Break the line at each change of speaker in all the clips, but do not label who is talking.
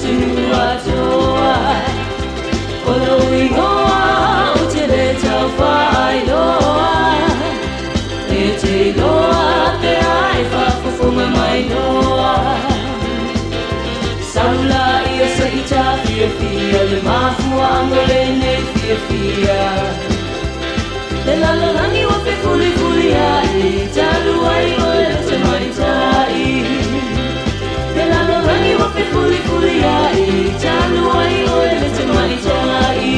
atunuu atoa. O lou igoa ou te lē tau faailoa, E te iloa pe a e faafofoga mai loa. Sau laia se i tafiafia le mafuaaga o lenei fiafia. Le lalolagi ua fefulifulia'i talu ai oe le tamaitai. Le lalolagi ua fefulifulia'i talu ai oe le tamaitai.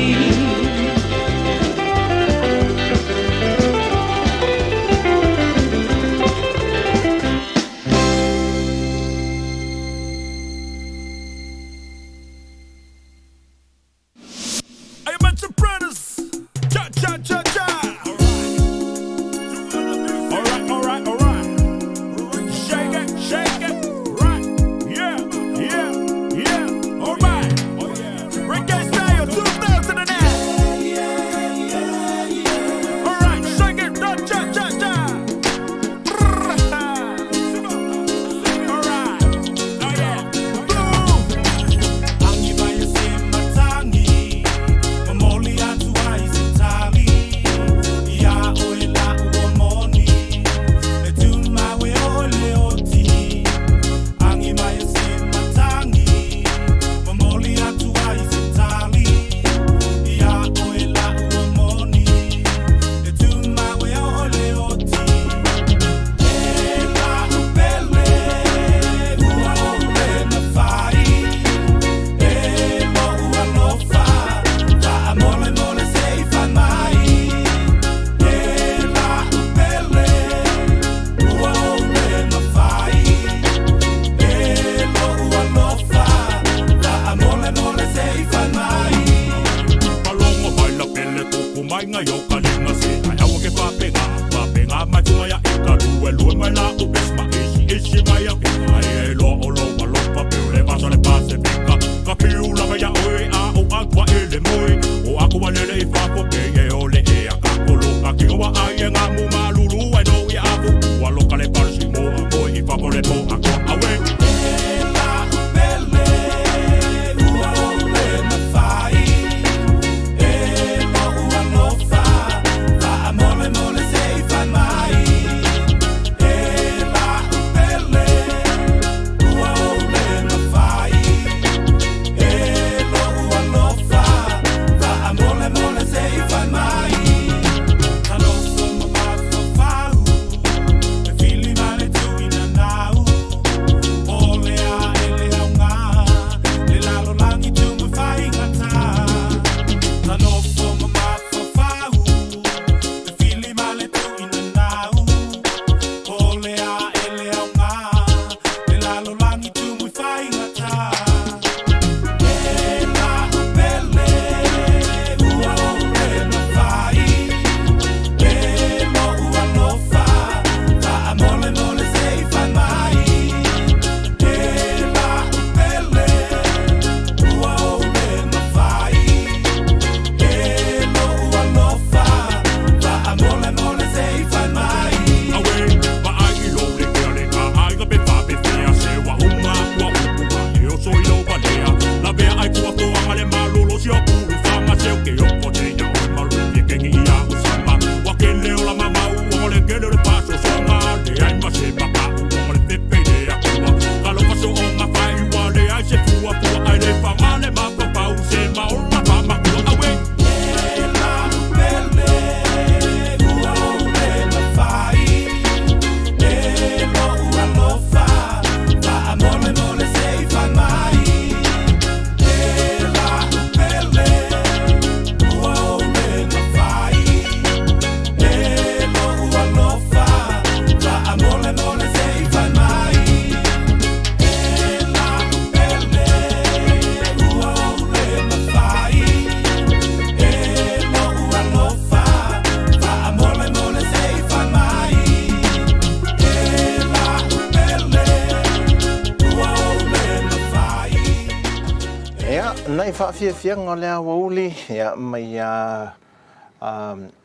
Ia, nai faafiafiaga o le aoauli, ia, mai ia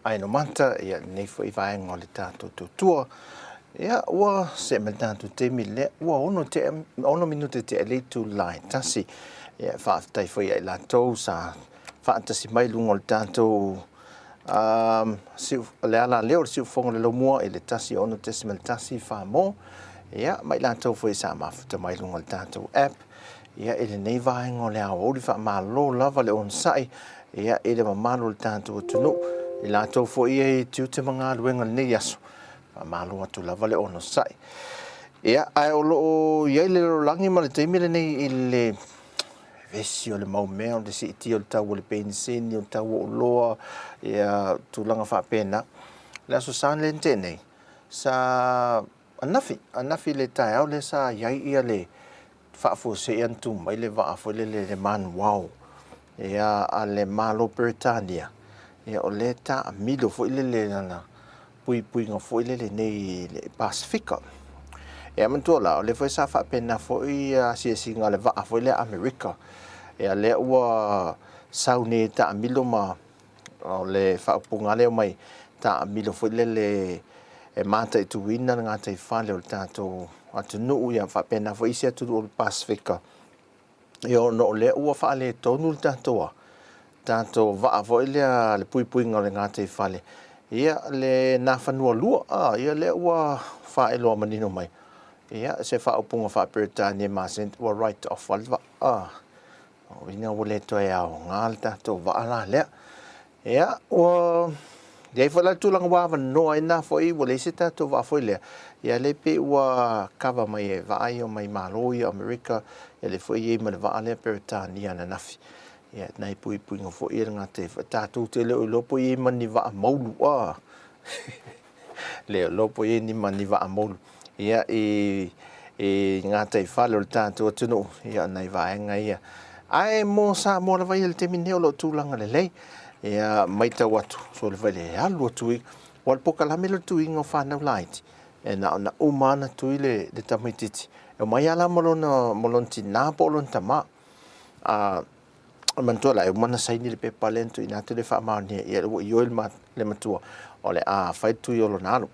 Ainomata, ia, lenei foi vaega o le tatou tautua. Ia, ua see mai le tatou taimi lea, ua 6 minute tea i le itula e 1. Ia, faafetai foi ia i latou sa faatasi mai i luga o le tatou le ala lea o le siufofoga o le laumua i le 106.1 Samoa. Ia, ma i latou foi sa mafuta mai i luga o le tatou app. Ia, i lenei vaega o le aoauli, faamalo lava le onosai, ia, i le mamalu o le tatou atunuu. I latou foi ia i tiute ma galuega i lenei aso, faamalo atu lava le onosai. Ia, ae o lo o i ai le lalolagi ma le taimi lenei i le vevesi o le mau mea, o le siitia o le tau o le penisini, o le tau o oloa, ia, tulaga faapena. Le Aso Sa lea na tea nei, sa ananafi, ananafi i le taeao lea sa i ai ia le faafuasei na tu mai le vaa foi lele le manuvao ia a le Malo Peretania, ia o lea e taamilo foi lele lana puipuiga foi lele nei i le Pasefika. Ia manatua la, o lea foi sa faapena foi asiasiga a le vaa foi lea Amerika. Ia lea ua sau nei e taamilo ma o le faaupuga lea mai taamilo foi lele e mataituina le gataifale o le tatou atunuu ia faapena foi isi atunuu o le Pasefika. Ia ona o lea ua faaletonu le tatou a, tatou vaa foi lea le puipuiga o le gataifale, ia le Nafanua 2, ia lea ua faailoa manino mai, ia se faaupuga faa-Peretania e masani, ua write off lava le vaa. A, o uiga ua le toe aoga le tatou vaa la lea. Ia, ua i ai foi la le tulaga ua avanoa ai na foi, ua leai se tatou vaa foi lea, ia lea pei ua kava mai e vaa ia mai Malo ia o Amerika, ia lea foi e i ai ma le vaa lea Peretania ananafi. Ia, nai puipuiga foi ia le gataifale, tatou te le o iloa po o i ai ma ni vaa maulu, a le iloa po o i ai ma ni vaa maulu, ia, i gataifale o le tatou atunuu, ia, o nai vaega ia. Ae mo Samoa lava ia i le taimi lenei o lo o tulaga lelei, ia, matau atu, sole foi le alu atu i, aua o le polokalame lea o le tuiga o fanau laiti, e na ona uma lava ona tui le tamaitiiti, e omai lava la ma lona tina po o lona tama. A manatua la, e uma ona saini le pepa lea na tuuina atu lea e faamaonia, ia ua ioe le matua o le a fai le tui o lona alo.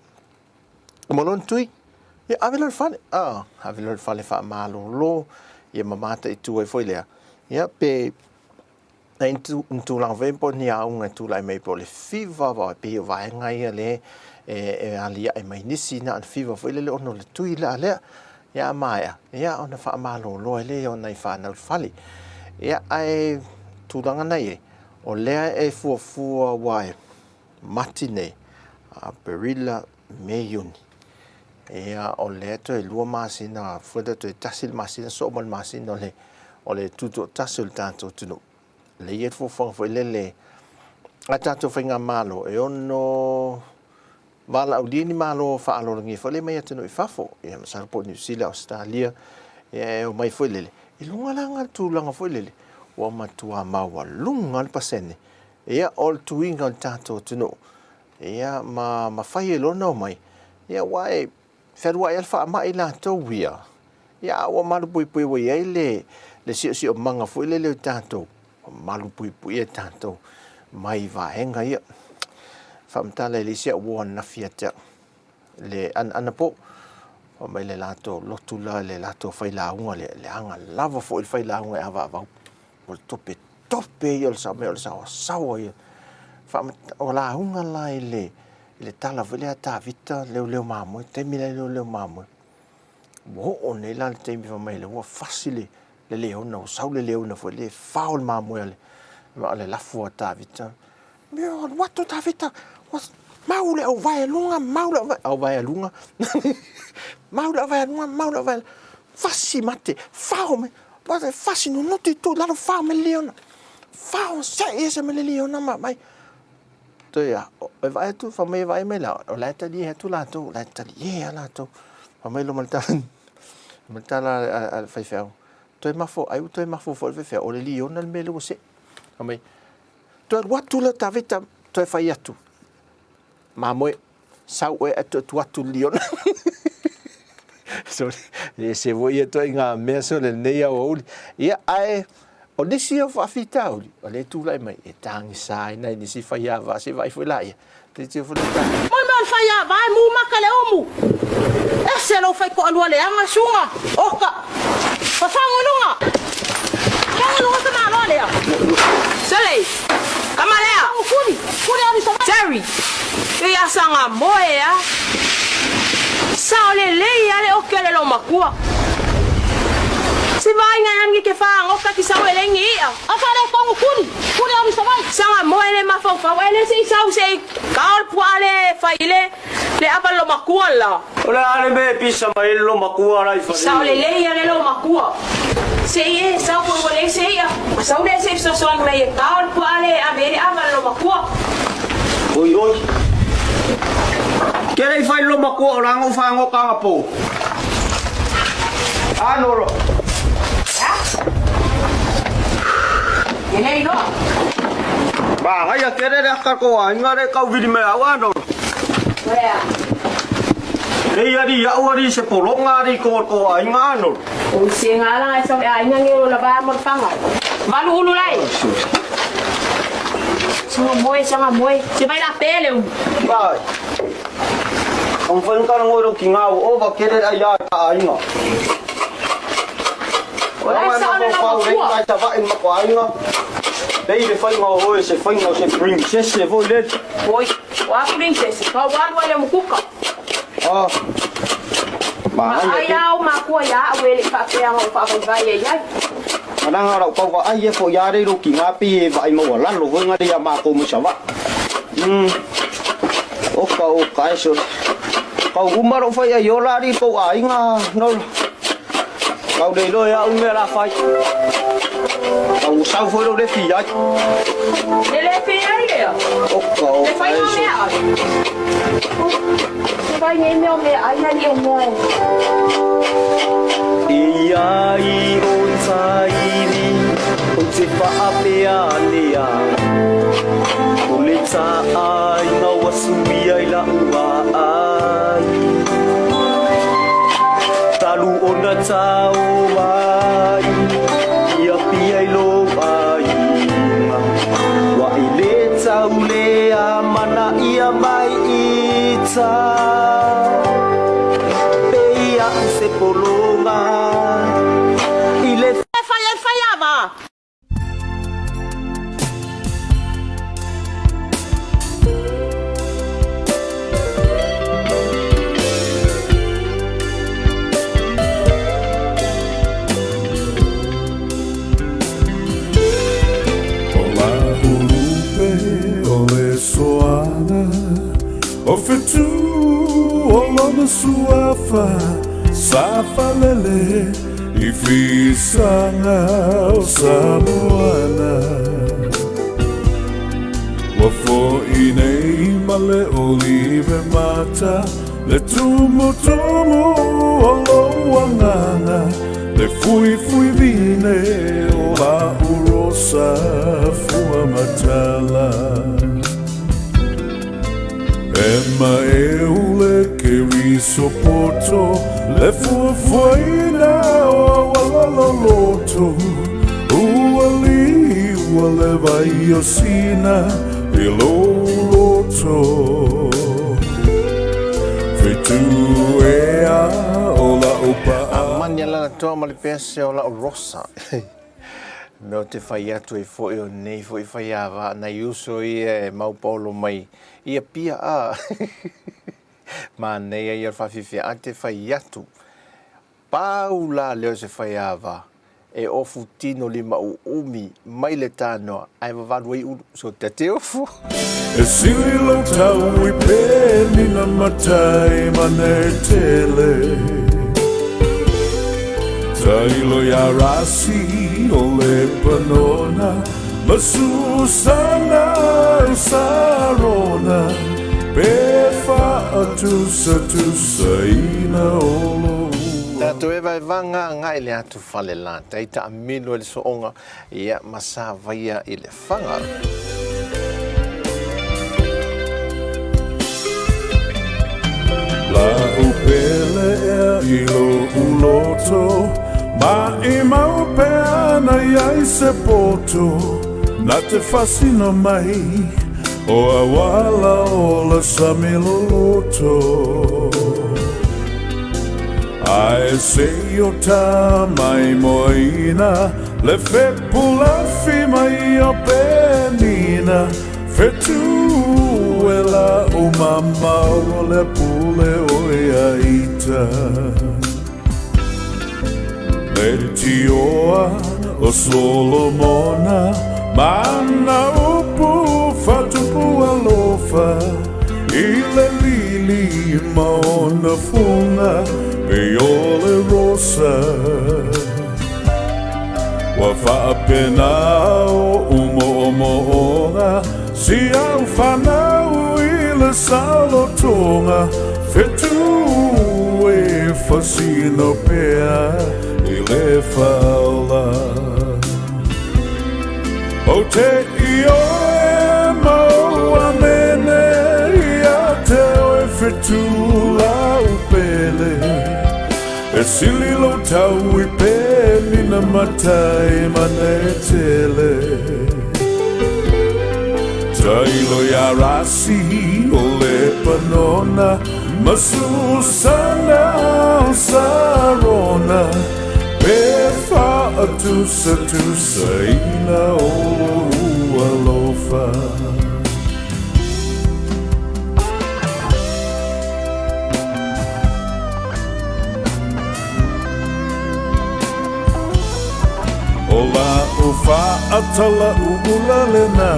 Ma lona tui, ia ave loa i le fale, ave loa i le fale faamalolo, ia ma mataitu ai foi lea, ia pe ai ni tulaga foi po o ni auga e tulai mai po o le fiva, e pei o vaega ia lea e aliae mai nisi na o le fiva foi lele ona o le tui la lea. Ia a maea, ia ona faamalolo ai lea o nai fanau i le fale. Ia ae tulaga na i ai, o lea e fuafua ua e Mati nei, Aperila, Me, Iuni. Ia o lea toe 2 masina, fua toe 1 le masina, soo ma le masina o le, o le tutoatasi o le tatou atunuu. Lea e i ai le fuafuaga foi lele a tatou faigamalo e ono valaaulia ni malo faaaloalogia foi lea mai atunuu i fafo, ia masalo po o Niu Sila, Ausetalia, ia e omai foi lele, i luga la o le tulaga foi lele, ua matua maualuga le pasene, ia o le tuiga o le tatou atunuu, ia ma mafai ai loa ona omai, ia aua e fealuai lava le faamai latou ia, ia a ua malupuipuia ua i ai le siosiomaga foi lele o tatou, ua malupuipuia tatou mai vaega ia. Faamatala e le isi au uo ananafi ia te au, le anapo, fai mai le latou lotu la, le latou failauga, le leaga lava foi le failauga e avaavau. O le tope tope ia o le sao mea o le saoasaoa ia. O lauga la i le, i le tala foi lea a Tavita, leoleo mamoe, taimi la e leoleo mamoe. Ua oo nei la le taimi fai mai ua fasi le, le leona, ua sau le leona foi lea e fao le mamoe a le, a le lafu a Tavita. Mea, alu atu Tavita, ua mau le auvae a luga, mau le auvae, auvae a luga, mau le auvae a luga, mau le auvae, fasi mate, fao mai, fasi nonoti i tu i lalo, fao mai le liona, fao se'i ese mai le liona ma mai. Toe a, e vaai atu, fai mai e vaai mai la, o la e talie atu latou, o la e talie lava latou. Fai mai loa ma le tala, ma le tala a le faifeau, toe mafo, ai ua toe mafo foi le faifeau, o le liona le mea lea ua se'i. Fai mai, toe alu atu lea o Tavita, toe fai atu, mamoe, sau oe ae toe tuu atu le liona. Sorry, e ese foi ia ituaiga mea sole lenei aoauli. Ia, ae o nisi o faafitauli, o lea e tulai mai, e tagisa ai nai nisi faiava, se i vaai foi laia. Tilotilo foi le
Moi mea o le faiava e mu maka le umu.
Ese lou faitoalua leaga suga oka. Fafagu i luga. Fafagu i luga tamaloa lea.
Sele, kama lea.
Fafagu kuli, kuli alu i Savaii.
Terry, e ia saga moe a. Sao lelei a le oki a le loomatua. Se vaaiga e angi ke faagoka ki sau e lei ni i'a.
A faaletonu kuli, kuli alu i Savaii.
Saga moe le mafaufau e le se i sau se i kao le puaa le fai le le ava le loomatua la.
O le a le mea e pisa mai ai le loomatua la i fale.
Sao lelei a le loomatua. Se i e sau foi ua leai se i'a. Sau lea se i fesoasoani mai e kao le puaa le ave ai le ava le loomatua.
Oi oi. Ke le i fai le loomatua o la na ou fagoka anapo. A nolo.
Ea? E le iloa.
Manaia tele le aka ko aiga le kauvili mai au a nolo.
Ea.
Nei ali au ali se pologa ali ko ko aiga a nolo.
O se ngala ai sa aiga nge o la ba mo fanga. Valu ulu lai. Sanga moe, sanga moe. Se vai la pele u.
Vai. Ang whai ka ngoi ro ki ngā o va kere ai a ka aiga.
O la sa o le
Pau rei
matua.
mai ta vai ma ko aiga. Lei le whainga o oe se whainga o se princess e voi le.
Oi, o a princess, ka walu ale mukuka.
Ah. Ma
Ai au makua ia au ele faapea ma faavaivai ai ai.
Mananga rau pau va ai e fo ia rei ro ki ngā pi e vai maua lalo voi ngā ria mā mo sa va. O ka o ka e so. Kau uma ro whai ai o la ri kou aiga no. Kau le lo ia ume la whai. Kau sau foi ro le fi ai.
Le le fi ai lea.
O ka o
Le
ka
fai
e
ngā
so.
mea ai. Se vai nei mea o mea ai ali o moe.
Ia i o tairi o te whaapea lea. O le taai ngā wasuia i la ua ai. Talu ona tau mai, ia pia i lo aiga. Wa i le tau lea mana ia mai ita. Pe ia u se polonga i le
E fai ai fai ava.
O la ulupe o le soana o fetu o lona suafa sa falele i fisaga o Samoana. Ua fo'i nei ma le olive mata le tumutumu o lou agaga le fuifui vine o la'u rosa fua matala. E maeu le keriso poto le fuafuaina o auala loloto ua liua le vai o Sina i lou loto. Fetu ea o la'u pa'a.
Amani Alaalatoa ma le pese o la'u rosa. Mea ou te fai atu ai foi o nei foi faiava nai uso ia e maupaolo mai i Apia a. Manaia ia o le faafiafia a te fai atu. Pau la lea o se faiava e ofu tino lima uumi mai le tanoa ae vavalu ai ulu so ta te ofu.
E sili lou tau i penina matai ma netele. Tailo iā Rasi o Lepanona ma Susana o Sarona pe faatusatusaina o lou.
Tatou e vaevaga agai le atu falelata i taamilo e le sooga ia ma savaia i le faga.
La'u pele ea i lo'u loto Maʻimau pea na iai se poto Na te fasina mai o auala o le sami loloto. Ae se i o ta maimoaina le fepulafi mai o Penina, Fetu e la o mamao le pule o ia ita. Le tioa o Solomona ma ana upu faatupu alofa i le lili ma ona fuga pei o le rosa. Ua faapena oʻu moʻomoʻoga Si au fanau i le saolotoga Fetu e fasino pea i le faaola Ou te ioe ma ou amene Ia te oe fetu lau pele E sili lou tau i penina matai manetele Tailo iā Rasi o Lepanona Ma Susana o Sarona Pe faatusatusaina o lou alofa. O la'u faatalauula lena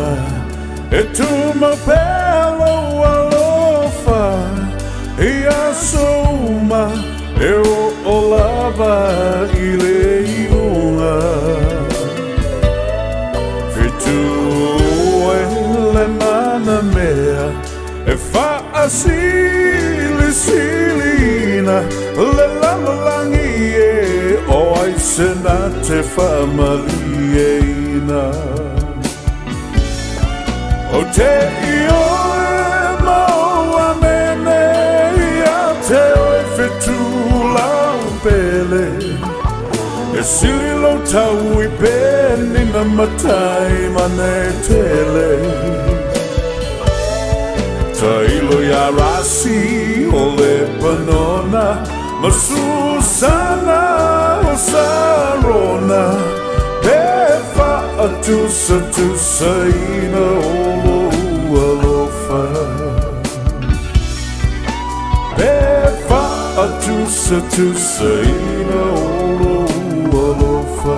E tumau pea lou alofa I aso uma e oo lava i le iuga. Fetu e le mana mea E faasilisiliina le lalolagi e o ai se na te faamalieina. Ou te ioe ma ou amene ia te oe fetu lau pele. E sili lou tau i penina matai manetele. Tailo iā Rasi o Lepanona Ma Susana o Sarona Pe faatusatusaina o lou alofa Pe faatusatusaina o lou alofa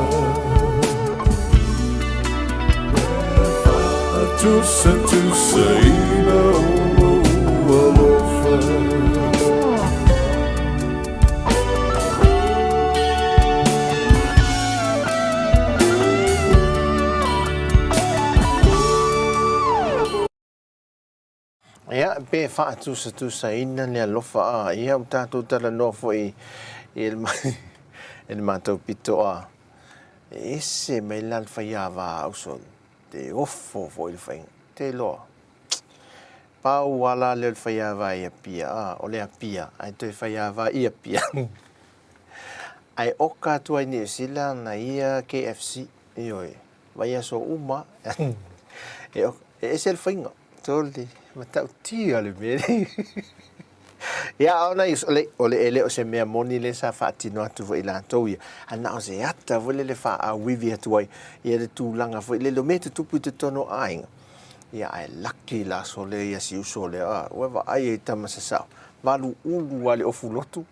Faatusatusaina o lou alofa.
Ia, pe faatusatusaina le alofa a ia, ua tatou talanoa foi i le matou pito a, e ese mai la le faiava a uso, te ofo foi le faiga, te iloa. Pau a la lea o le faiava i Apia, a, o le Apia, ae toe faiava i Apia. Ae oka atu ai Niu Sila na ia KFC, ioe, vaiaso uma, e, e ese le faiga. Toli, matautia le mea nei. Ia, a ona i, o le, o le, e le o se mea moni lea sa faatino atu foi i latou ia, a na o se ata foi lele faaauivi atu ai ia le tulaga foi lele o mea e tutupu i totonu o aiga. Ia, ae laki le aso lea ia si uso lea, a, ua vaai ai tama sasao, maluulu lava i le ofu lotu.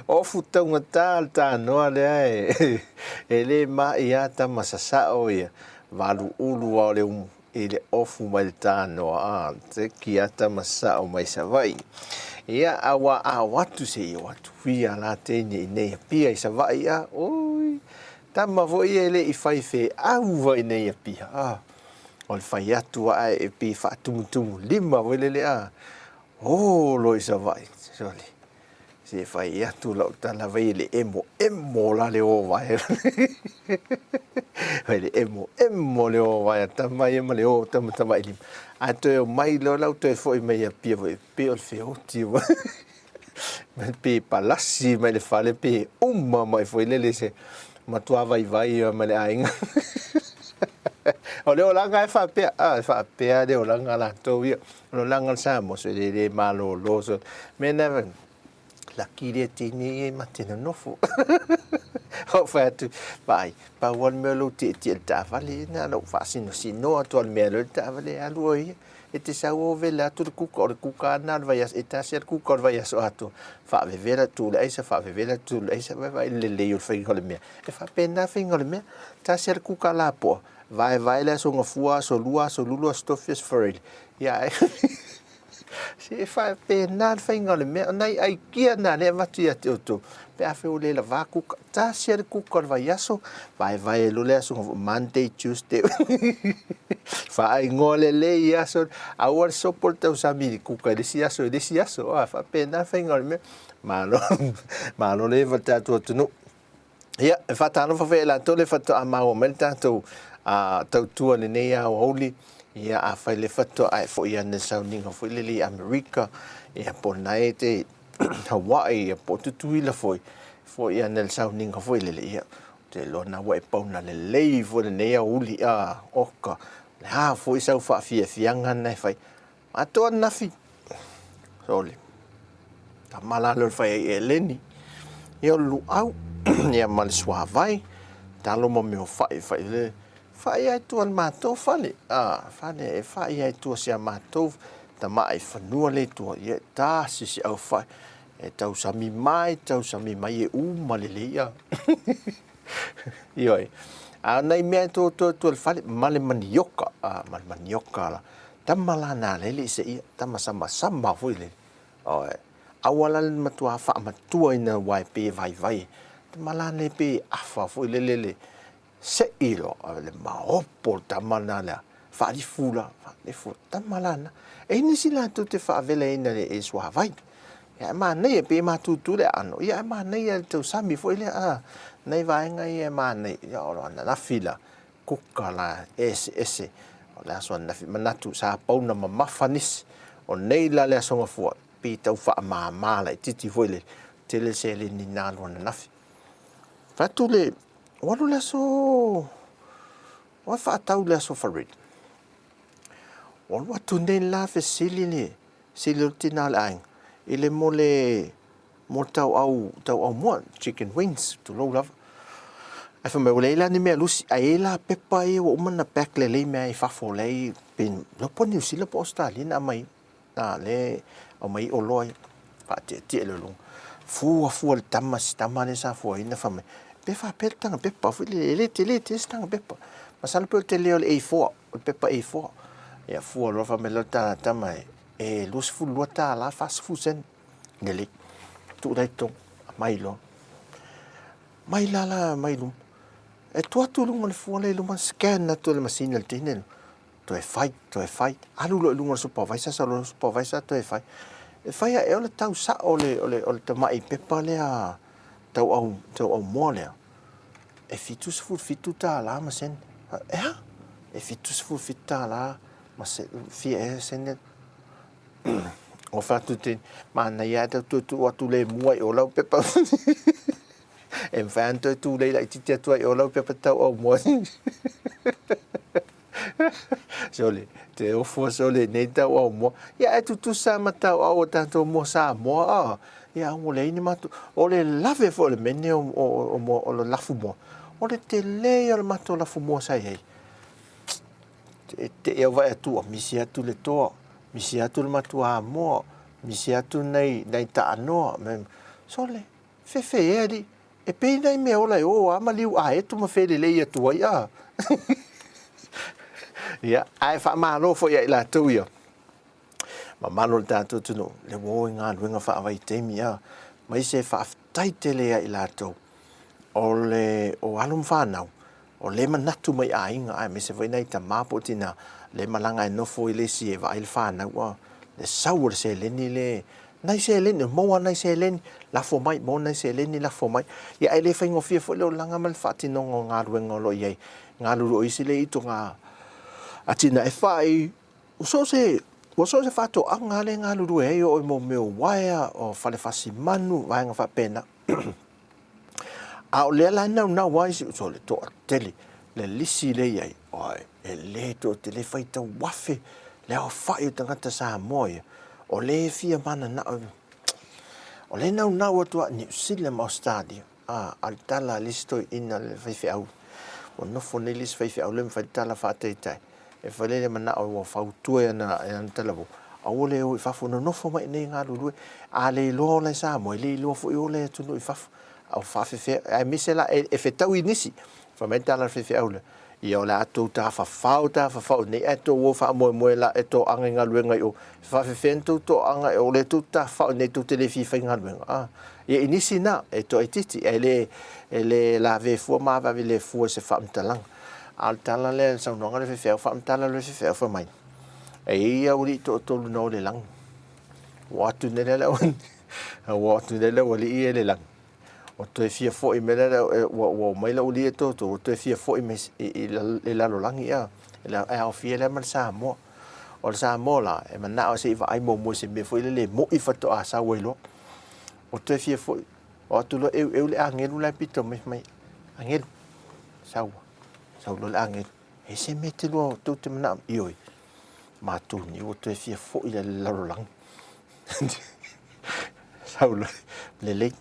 Ofu taugata le tanoa lea e, e le ma'i lava tama sasao ia, Valuulu a o le umu i le ofu mai le tanoa a te ki ata ma sao mai Savaii. Ia, a ua a o atu se i o atu ia la teine i nei Apia i Savaii a, oi, tama foi ia e le i fai feau foi i nei Apia a, o le fai atu a e pi faatumutumu lima foi lele a, olo i Savaii, sole. Se fai atu lau tala vai le emo emo la le o vai. Vai le emo emo le o vai a tama ia ma le o tama tama i lima. A toe o mai loa lau toe foi mai Apia foi pe o le feoti ua. Pe palasi mai le fale pe uma mai foi lele se matua vaivai ia ma le aiga. O le olaga e faapea, a e faapea le olaga a latou ia. O le olaga o le Samoa, so e le malolo. So, mea na, Laki lea teine ia i mate nonofo. Ou fai atu, vaai, pau lava le mea o lou tietie i le taavale, na ona ou faasinosino atu lava i le mea e alu ai le taavale, e alu ai ia. E te sau o vele atu le kuka, o le kuka lava lena o le vaiaso, e tasi lava le kuka o le vaiaso atoa, faavevela tuu i le aisa, faavevela tuu i le aisa, vaai i le lelei o le faiga o le mea. E faapena le faiga o le mea. Tasi lava le kuka lapoa, vaevae le aso Gafua, aso Lua, aso Lulu, aso Tofi, aso Faraili. Ia, ae Se e faapena le faiga o le mea. O nai aikia na lea e avatu ia te outou, pe afai ua le lava kuka, tasi lava le kuka o le vaiaso, vaevae ai loa le aso Monday, Tuesday, faaigoa lelei i aso, aua le sopo le tausami i le kuka i le isi aso i le isi aso. A, faapena le faiga o le mea. Malo, malo le eva le tatou atunuu. Ia, e faatalofa foi ia i latou le faatoa maua mai le tatou tautua i lenei aoauli. Ia, afai le faatoa e foi ane le sauniga foi lele i Amerika, ia po o lena e te Hawaii, ia po o Tutuila foi, foi ane le sauniga foi lele, ia, ou te iloa na ua e pauna lelei foi lenei aoauli, a, oka, o le a foi sau faafiafiaga na e fai. Atoa ananafi, sole, tama la lea o le fai ai eleni, ia o le luau, ia ma le suavai, talo ma mea o fai, fai le, fai ai tua le matou fale, a, fale e fai ai tua si a matou tamai fanua le tua, ia e tasi si au fai, e tausami mai, tausami mai e uma lelei, a. Ioe. A o nai mea e totoe atu e le fale, ma le manioka, a, ma le manioka la. Tama la na lele i se ia, tama samasama foi lele. Oe. Aua la le matua faamatua ina ua e pei e vaivai. Tama la nei pei e afa foi lele le se'i loa, a le maopo le tama na lea. Faalifu la, faalifu, tama la na. E i ai nisi latou te faavelaina i le suavai. Ia e manaia, pei e matutu le aano. Ia e manaia le tausami foi lea, a, nai vaega ia e manaia. Ia o lo ananafi la, kuka la eseese o le aso ananafi. Manatu sa pauna mamafa nisi, o nei la le aso Gafua, pei tau faamama laitiiti foi le tele seleni na alu ananafi. Fai atu le, ua alu le aso, ua faatau le aso Faridi. Ua alu atu nei la fesili le, sili o le tina o le aiga, i le mo le, mo le tauau, tauau moa, chicken wings, tulou lava. Ae fai mai, ua leai la ni mea lusi, ae i ai la pepa ia ua uma ona pack lelei mea i fafo la e i, pe iloa po o Niu Sila po o Ausetalia na aumai, na lea e aumai ai oloa ia, faatietie loa i luga. Fua fua le tama, si tama lea sa fuaina fai mai, pe faapea le taga pepa foi lele, e le tele tele se taga pepa. Masalo pe o le tele o le A4, o le pepa A4. Ia fua loa fai mai loa le tala tama e, e $22 40 sene. Lelei. Tuu la i totonu, aumai loa. Mai la la mai luma. E tuu atu i luga o le fua lea i luma, scan atu e le masini a le teine lea. Toe fai, toe fai. Alu loa i luga o le supervisor, sau loa le supervisor toe fai. E fai ae o le tau sao o le, o le, o le tamai pepa lea tauau, tauau moa lea, e $77 ma sene. E a? E $77 ma se, fia ea sene. Ua fai atu te manaia ae tau toe tuu atu le mua i o lau pepa. E mawhai ana toe tūlei laitiiti atu ai o lau pepa tauau moa. Sole, te ofo sole nei tauau moa. Ia e tutusa ma tauau o tātou moa Samoa. Ah. Ia ua leai ni matou. O le lave foi o le mene o, o, o, o, o le lafu moa. O le tele ia o le matou lafu moa sa i ai. E te au vaai atu ua misi atu le toa, misi atu le matua moa, misi atu nei, nei taanoa. Sole, fefe e alii. E pei nai mea ola e o a ma liu aetu ma felelei atu ai a. Ia, ae faamalo foi ia i latou ia. Mamalu o le tatou atunuu, le ua o i galuega faavaitaimi a, aemaise faafetai tele ia i latou o le o alo ma fanau o lea e manatu mai aiga aemaise foi nai tama po o tina lea e malaga e nofo i le isi e vaai le fanau a le sau o le seleni le nai seleni maua nai seleni lafo mai maua nai seleni lafo mai ia ae le faigofie foi le olaga ma le faatinoga o galuega o lo o i ai galulue o isi le i toga atinae fai ua so o se ua so o se faatoaga lava lea e galulue ai oo i mo mea o uaea o fale fasimanu vaega faapena. A o lea la e naunau ai si uso le toatele, le lisi lea i ai, oi, e le toatele, e faitau afe le aofai o tagata Samoa ia, o lea e fia mananao. O lea e naunau atu a Niu Sila ma Ausetalia, a, a le tala a le isi toeaina le faifeau, ua nofo nei le isi faifeau lea ma fai le tala faataitai, e fai lea le manao ua fautua i ana, i ana talavou, aua le o i fafo, nonofo mai i inei e galulue. A le iloa ola i Samoa, e le iloa foi ola i atunuu i fafo. A ua faafefea, aemaise la e fetaui i nisi. Fai mai le tala a le faifeau lea, Ia o le a tou tafafao tafafao i nei ae tou o faamoemoe la e toaga i galuega i o. E faafefea ona tou toaga o lea tou te tafafao i nei tou te le fia faigaluega. A, ia i nisi na, e toaitiiti ae le, e le lave fua ma aveave le fua i se faamatalaga. A o le tala lea, le saunoaga a le faifeau, faamatala loa le faifeau fai mai, e i ai aualii toatolu na o i le lagi. Ua atu nei la le aualii, ua atu nei le aualii ia i le lagi. Ua toe fia foi mai lea, ua omai le aualii ia e toatolu, ua toe fia foi mai i le lalolagi, a, e aofia lea ma le Samoa. O le Samoa la, e manao se i vaai muamua i se mea foi lele e mo'i faatoa sau ai loa. Ua toe fia foi, o atu loa eueu le agelu la e pito mai, mai, agelu, sau, sau loa le agelu. E se mea te lua tou te manao, ioe, matou nei ua toe fia foi i le lalolagi. Sau loa, lelei,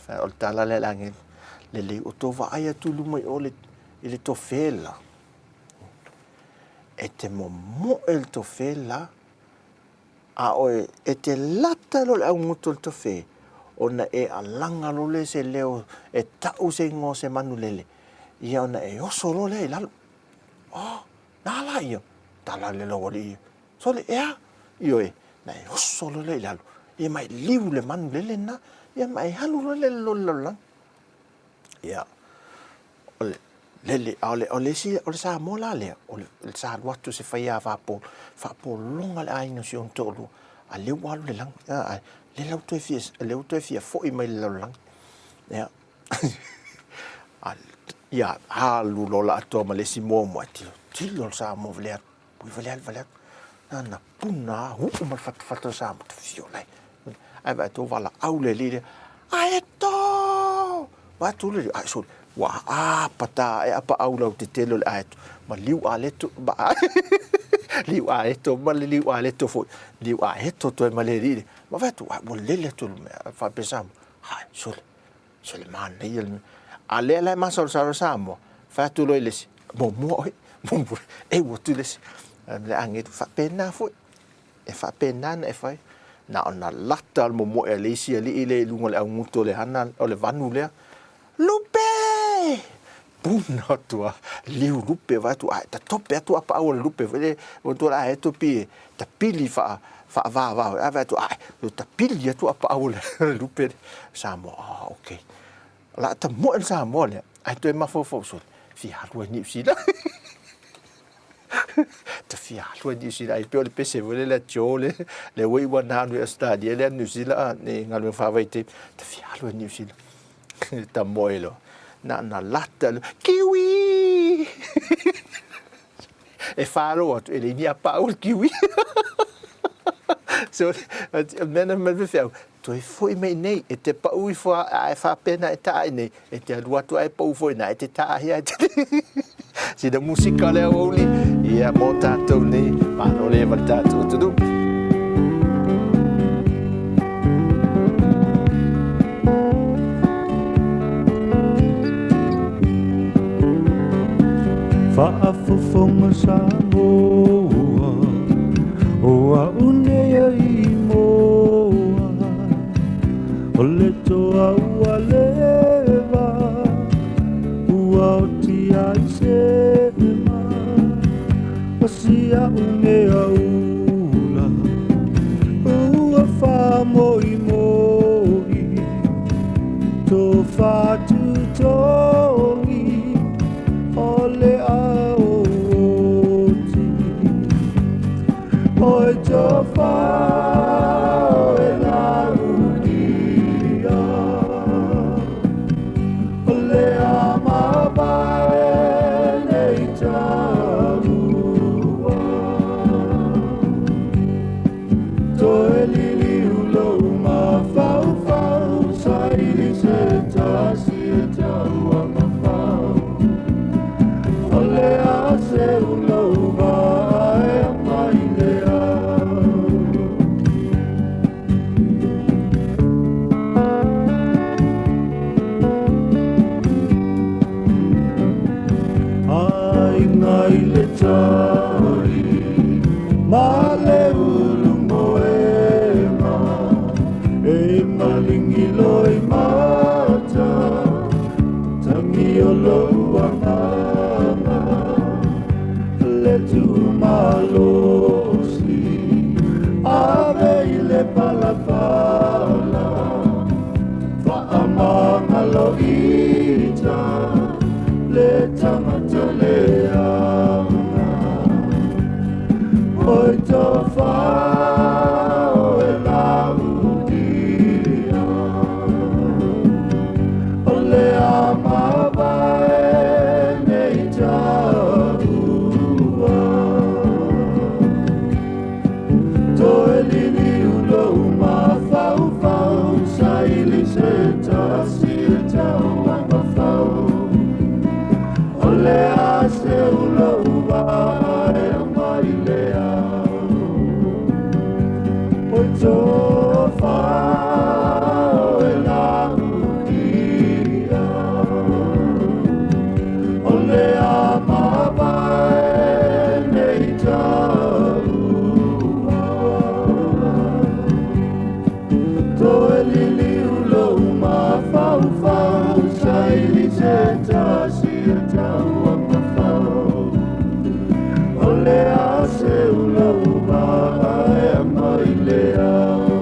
o le tala lea a le agelu, lelei, o tou vaai atu i luma i o i le tofe la, e te momoe le tofe la, a oe e te lata loa i le augutu o le tofe, ona e alaga loa lea se leo e tau se igoa o se manu lele, ia ona e oso loa lea i lalo. Oh, na la ia, tala le laualii ia, Sole, e a? Ioe, na e oso loa lea i lalo, ia ma e liu le manu lele lena, ia ma e alu loa lea i le lalolagi. Ia, o le lele, a o le, o le isi, o le Samoa la lea, o le, sa alu atu se faiava po, faapologa le aiga o si ona toalua, a lea ua alu i le lagi, a, a lea la ua toe fia, lea ua toe fia foi mai i le lalolagi. Ia, a, ia, alu loa la atoa ma le isi moa moa, tilo, tilo le Samoa valea atu. Pui vale alu vale atu. Nana puna a huu ma le fatafata o Samoa. Te whio lai. Ai vai tō wala au le li lea. Ai e tō! Vai tō le li. Ai soli. Ua a pata e apa au lau te tele o le aeto. Ma liu a leto. Ma liu a eto ma le liu a leto foi. Liu a eto toe ma le li lea. Ma vai tō. Ai ua lele atu le mea. Whapea Samoa. Hai soli. Sole manaia le mea. A lea la e masalosalo Samoa, fai atu loa i le isi, muamua oe, muamua, eu atu le isi. Le agelu, faapena foi, e faapena ona e fai. Na ona lata le momoe a le isi alii lea i luga o le augutu o le hana, o le vanu lea, Lupe! Puna atu a liu lupe vae atu, ae tatope atu apaau o le lupe foi lea, ua tua la e topi e tapili faa, faavavao, ae vae atu, ae, tapili atu apaau o le lupe lea. Samoa, ah, okay. O le a tamoe le Samoa lea, ae toe mafaufau sole, fia alu ai Niu Sila. Ta fia alu ai Niu Sila, ai pei o le pese foi lea Joe le, le ua iu ana anu i Australia lea Niu Sila, ni galuega faavaitaimi, ta fia alu ai Niu Sila. Tamoe loa, na ona lata loa, kiwi! E whāro atu, e leai ni apau o le kiwi. So, o mea na mai whiwhi au, toe foi mai nei, e te pau ifo a, a e whāpena e taa nei, e te alu atu a e pau foi nā, e te taa hea e te... Sina musika lea aoauli, ia mō tātou nei, māro leva le tātou atunuu.
Faafofoga Samoa O au nei ai moa O le toa ua leva Ua oti ai se ma O si a'u mea ula Ua faamoemoe Tofa tutogi o le ao oti Oi tofa o e laukia O le a mapae nei talua Toe liliu lou mafaufau Saili se tasi e tau a mafau. Aiga i le tai ma le ulu moega e malingi loi mata tangi o lou agaga le tumalosi ave i le palapala faamagaloita le tagata leaga oi tofa o e lautia o le a mavae nei taua toe liliu lou mafaufau saili se tasi e tauamafau o le a seu lou vaa e aga i le ao oi tofa o e lautia o le a mavae nei taua toe liliu lou mafaufau saili se tasi e tauamafau o le a seu lou vaa e aga i le ao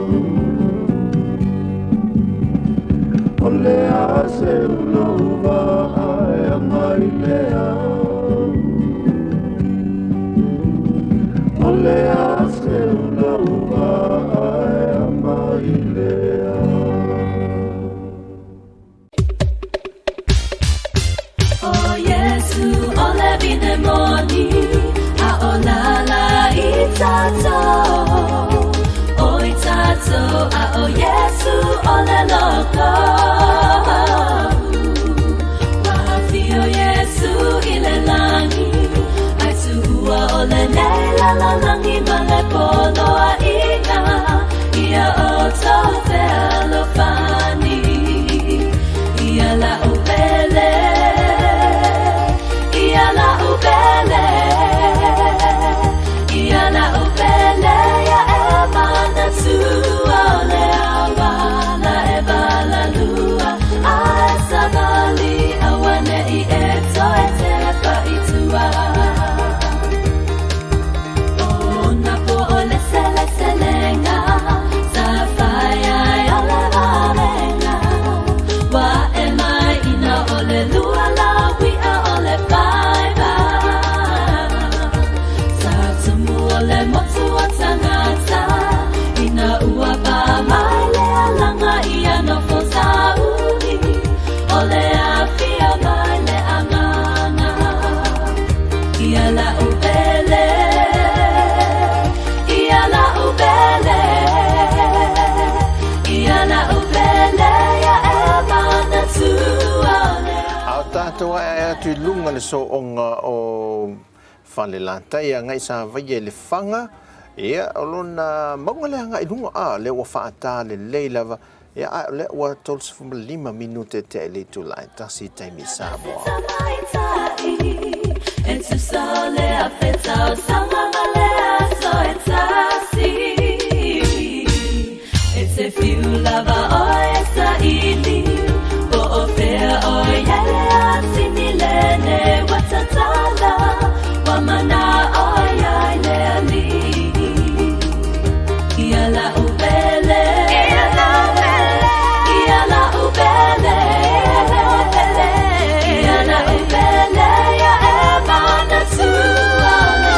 o le a seu lou vaa e aga i le ao o le a seu lou vaa e aga i le ao.
O Iesu o le vine moni, a o lala i tatou, o i tatou, a o Iesu o le loko. Ua afio Iesu i le lagi, ai tuua o lenei lalolagi ma le poloaiga, ia outou fealofani. Ia la'u pele, ia la'u pele, ia la'u pele, ia e manatua o le auala e valalua, a e savali auane'i e toe tepa i tua. O na po o le seleselega, sa fai ai o le vavenga. Ua e mai ina o le lua la uia o le faiva. Sa tumu o le motu o tagata, ina ua pa mai le alaga ia nofo sauni, o le afio mai le agaga. Ia la'u pele, ia la'u pele, ia la'u pele, ia e manatua o le
A o tatou ae atu i luga le sooga o Falelatai agai Savaia i le Faga, ia o lona mauga le agai i luga, a lea ua faata lelei lava, ia a o lea ua 35 minute tea i le itula e tasi i taimi i Samoa.
E tusa o le afe tausaga ma le aso e tasi. E te whiu lava oe e saili, po o fea oe i ai le asini lenei ua tatala, ua mana'o i ai le Alii. Ia la'u pele, ia la'u pele, ia la'u pele, ia e manatua o le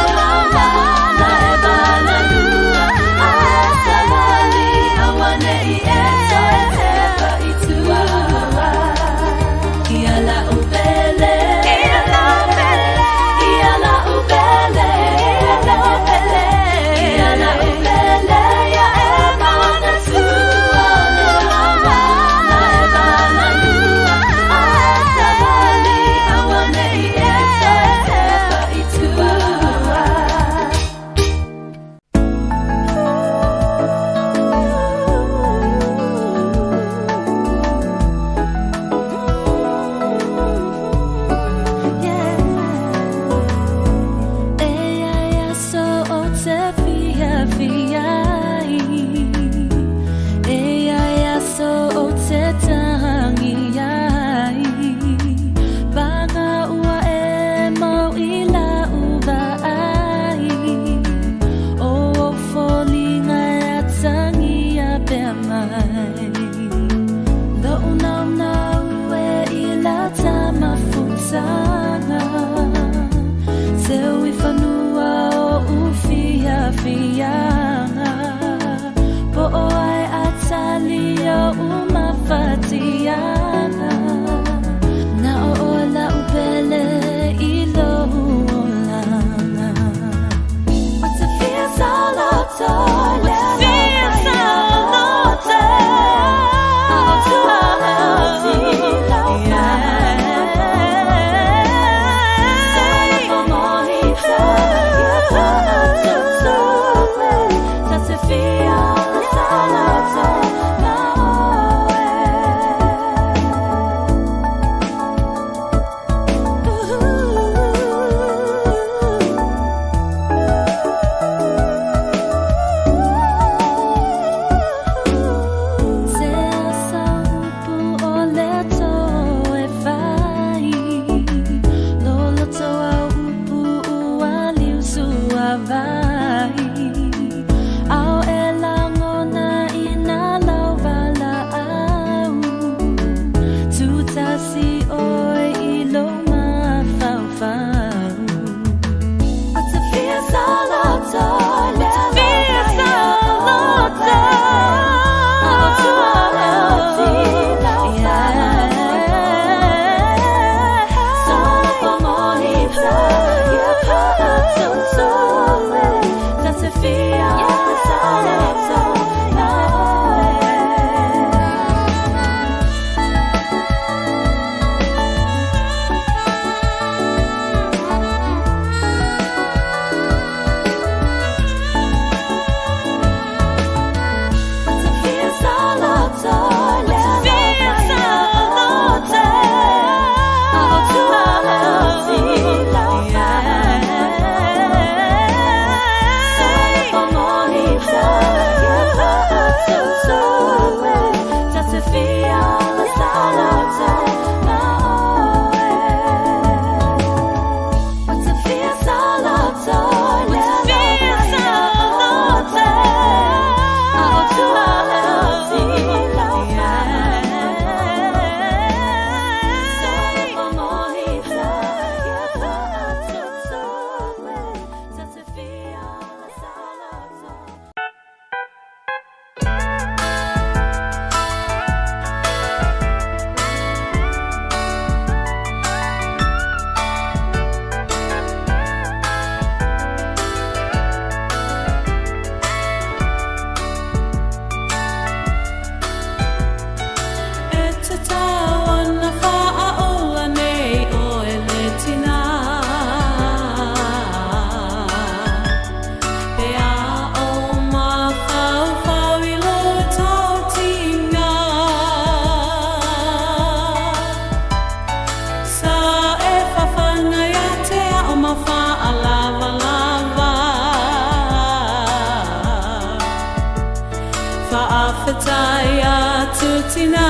Faafetai atu tina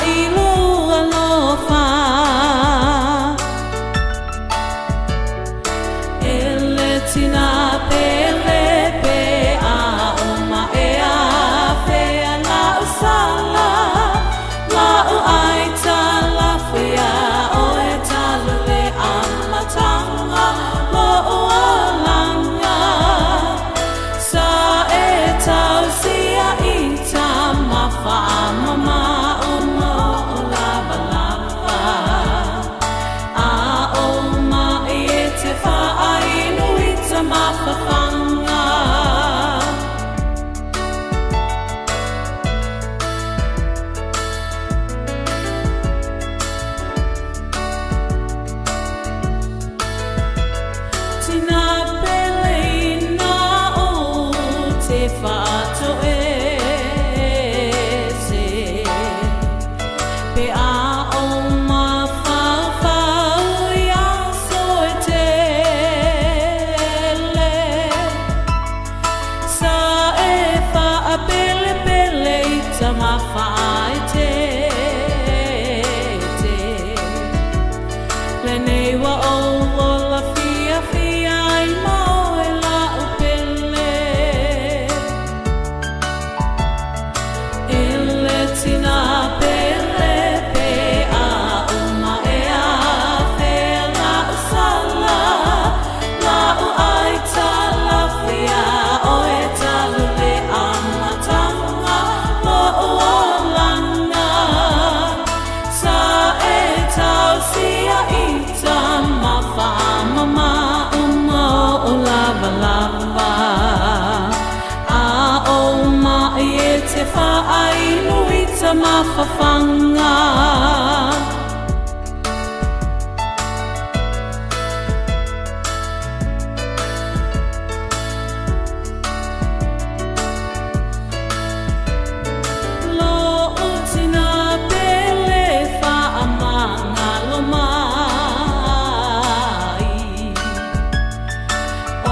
i lou alofa. E le tina pele pe a uma e afea la'u sala, la'u ai talafu iā oe talu le amataga lo'u olaga. Sa e tausia i tama faamama uma o lavalava. A o mai e te whaainu i ta mawhawhanga. Tina pele ina o te whaatoese. Pe a o mafaufau i aso e tele. Sa e whaapelepele i ta mawhaaeteete. Lenei ua ou ola fiafia ai ma oe la'u pele. E le tina pele pe a uma e afea la'u sala, la'u ai talafu iā oe talu le amataga lo'u olaga. Sa e tausia i tama faamama uma o lavalava. A o mai e te whaainu i ta mawhawhanga. Lo'u tina pele faamagalo mai.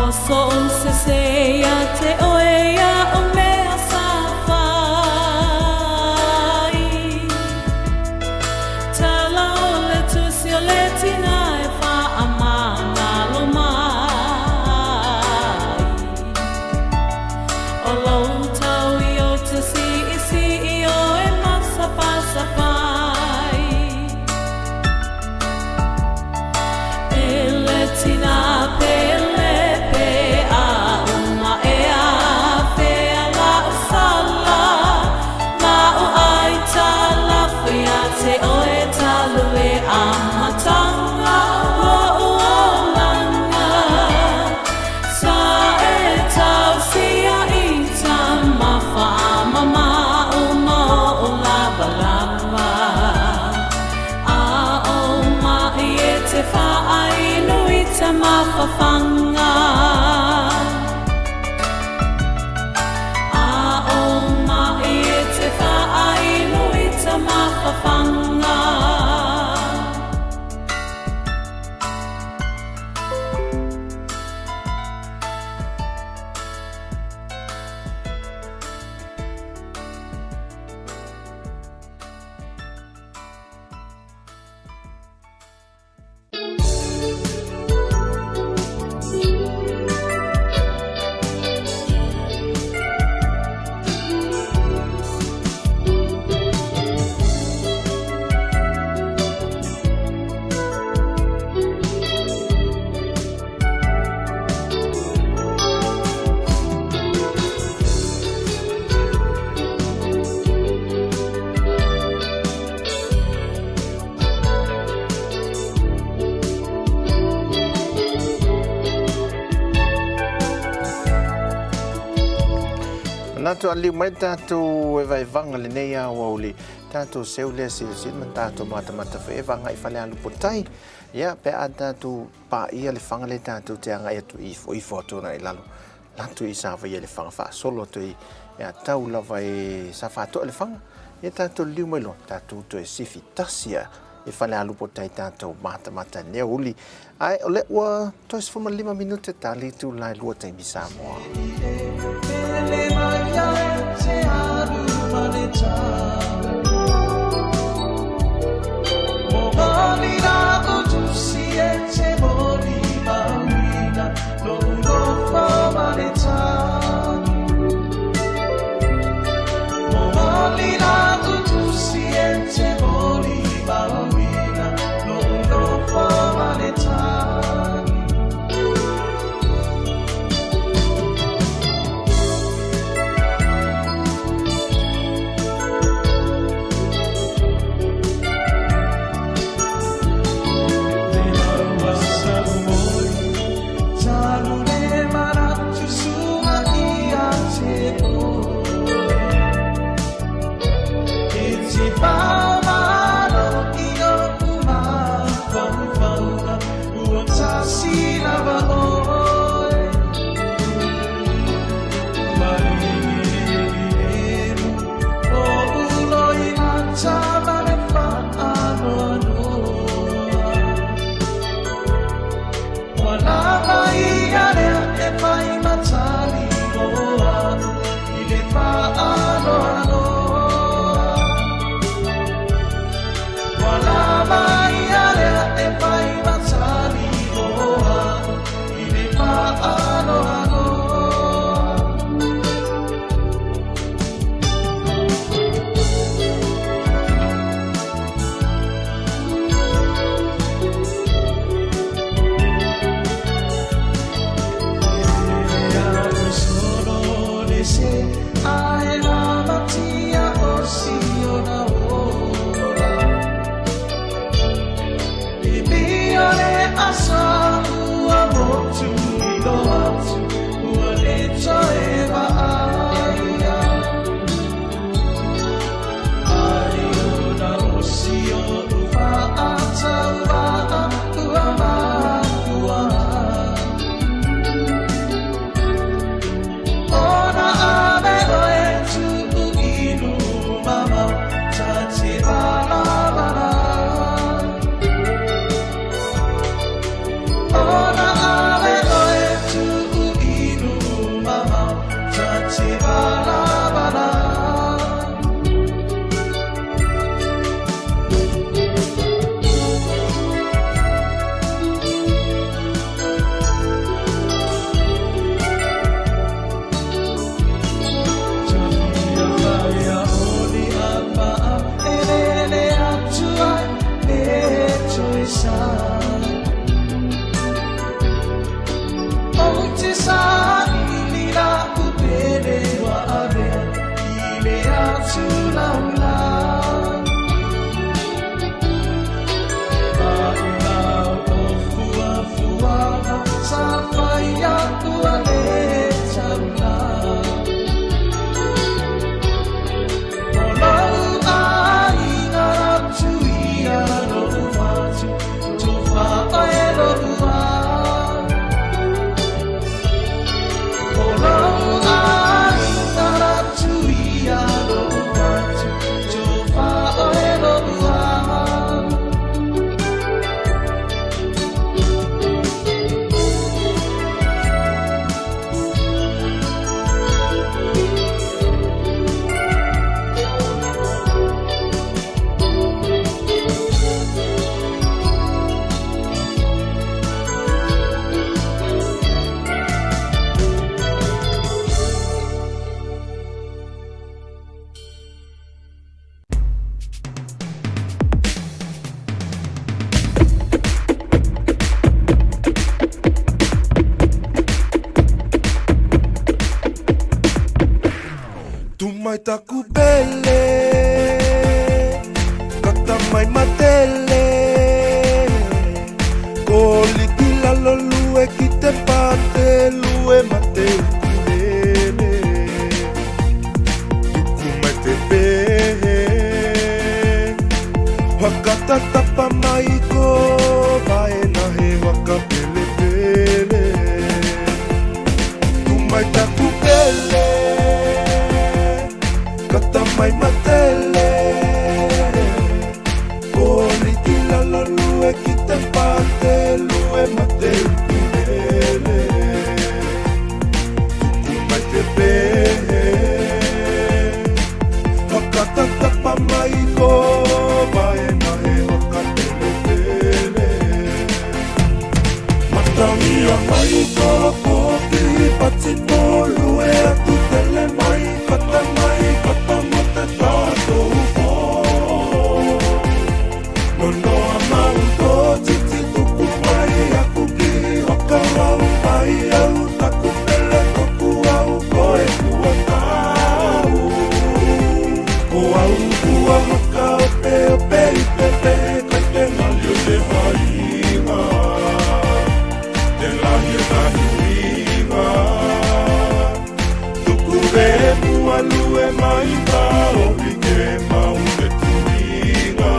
O so'u sese ia te oe ia'u mea sa fai. Tala o le tusi o le tina e faamagalo mai. O lou tau i o te siisii o e masapasapai. E le tina pele pe a uma e afea la'u sala, la'u ai talafu ia te oe talu le amataga lo'u olaga. Sa e tausia i tama faamama uma o lavalava. A o mai e te whaainu i ta mawhawhanga. A o mai e te whaainu i ta mawhawhanga.
Manatu aliu mai tatou e vaevaga lenei aoauli tatou seu lea silasila ma tatou matamata foi e vagai i Falealupo-tai. Ia, pe a tatou paia le faga lea tatou te agai atu i ifoifo atu ana i lalo latou i savaia i le faga faasolo atu i a tau lava e sa faatoa le faga. Ia tatou liliu mai loa, tatou toe sifi tasi a i Falealupo-tai tatou matamata i lenei aoauli. Ae o lea ua toe 15 minute tali itula e lua taimi Samoa.
Tumai taku pele, kata mai matele. Ko liki lalo lue ki te pate lue mate ukulele. Tuku mai te pehe, whakatatapa mai ko vaena he whakapele pele. Tumai taku pele, kata mai matele. Ko liki lalo lue ki te pate lue mate ukulele. Ia mai tō pati tō lue atu tele mai kata mai kata mo te tātou pō. Nonoa mau tō titi tuku mai aku ki wakarau ai au taku pele toku au koe kua tau. Ko au kua whakaopeope i pepe kai te ngali o te vainga. Te lahi o tahi huinga. Tuku re mua lue mai tāohi ke mau te tuinga.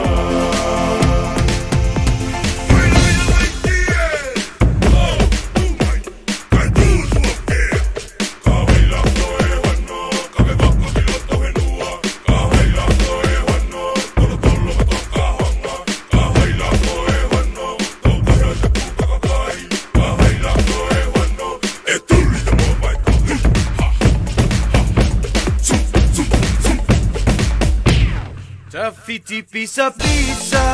Tawhiti pisa pisa